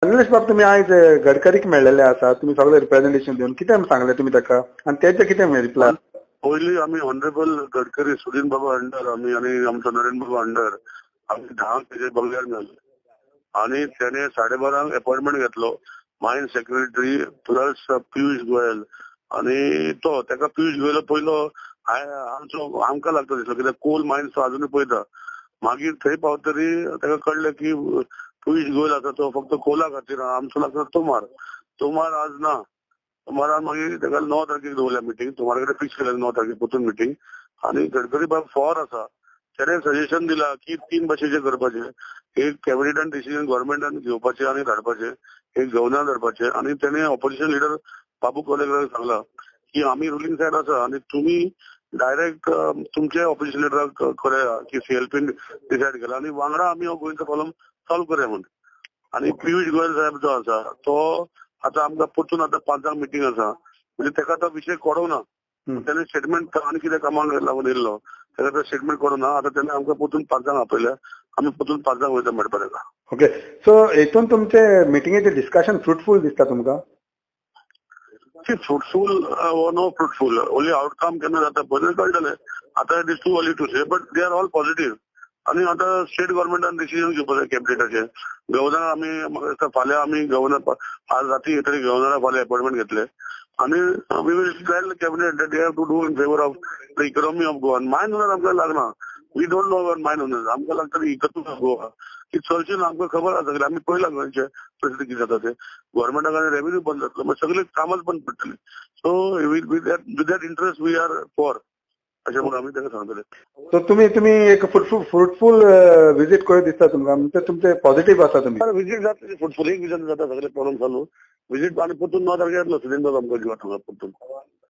निलेश बाब, तुमी आयज गडकरीक मेळ्ळेले आसा, तुमी सगळे रिप्रेझेंटेशन दिवन कितें सांगलें तुमी ताका आनी तेजे कितें रिप्लाय? पयलीं आमी ऑनरेबल गडकरी सुदिन बाबा अंडर आमी आनी आमचो नरेंद्र बाबा अंडर आमी 10 तेजे बंगल्यार मेळ्ळे आनी तेणे 12:30 अपॉइंटमेंट घेतलो. मायन सेक्रेटरी प्लस पियुष गोयल आनी तो ताका पियुष गोयल पयलो आमचो आमकां लागता दिसलो कित्याक कोल मायन्स तो अजुनूय पळयता. मागीर थंय पावतरी ताका कळ्ळें की पियुष गोयल आसा तो फक्त कोला खातीर, आमचो लागता तोमार. तोमार आज ना. तोमारान मागीर ताका 9 तारखेक दवरल्या मिटींग, तोमारा कडेन फिक्स केल्या 9 तारखेक परतून मिटींग. आनी गडकरी बाब फॉर आसा, तेणे सजेशन दिला की 3 भाशेचें करपाचें, एक कॅबिनेटान डिसिजन गव्हर्मेंटान घेवपाचें आनी धाडपाचें, एक गव्हर्नर धाडपाचें. आनी तेणे ऑपोजिशन लिडर बाबू कोलेकराक सांगला की आमी रुलींग सायड आसा आनी तुमी डायरेक्ट तुमचे ऑपोजिशन लिडराक करूया की सीएलपीन डिसायड केला आनी वांगडा आमी हो गोंयचो प्रॉब्लम सॉल्व करूया म्हूण. आनी पियुष गोयल साहेब जो आसा तो आतां आमकां परतून आतां 5 मिटींग आसा, म्हणजे ताका तो विशय कळोवना. तेणे स्टेटमेंट आनी कितें कामाक लागून येयल्लो ताका तो स्टेटमेंट कळोवना. आतां तेणे आमकां परतून 5 आपयल्या, आमी परतून 5 वयता मेळपा ताका. ओके, सो हेतून तुमचे मिटिंगेचें डिस्कशन फ्रुटफूल दिसता तुमकां? Fruitful or no fruitful, only outcome केन्ना जाता पळय कळटलें. आतां it is too early to say, but they are all positive. आनी आतां स्टेट गव्हर्मेंटान डिसिजन घेवपाक जाय कॅबिनेटाचें. गव्हर्नर आमी म्हाका दिसता फाल्यां आमी गव्हर्नर आज राती येतली गव्हर्नरा फाल्यां अपॉइंटमेंट घेतले आनी we will tell cabinet that they have to do in favour of the economy of Goa. Mine owner आमकां लागना, we don't know about mine owner. आमकां लागता इकॉनॉमी ऑफ गोवा की चलची ना, आमकां खबर आसा सगळें. आमी पळयलां गोंयचें परिस्थिती कितें जाता तें. गव्हर्मेंटाक आनी रेव्हेन्यू बंद जातलो, मागीर सगळें कामाच बंद पडटलें. So with that interest we are for, अशें म्हणून आमी ताका सांगतले. सो तुमी एक फ्रुटफूल विजीट करून दिसता तुमकां, म्हणजे तुमचे पॉझिटिव्ह आसा तुमी. विजीट जातली फ्रुटफूल, एक विजन जाता सगळे प्रॉब्लम सॉल्व विजीट. आनी परतून 9 तारखेर येतलो सुदिन बाब आमकां जिवा हांगा परतून.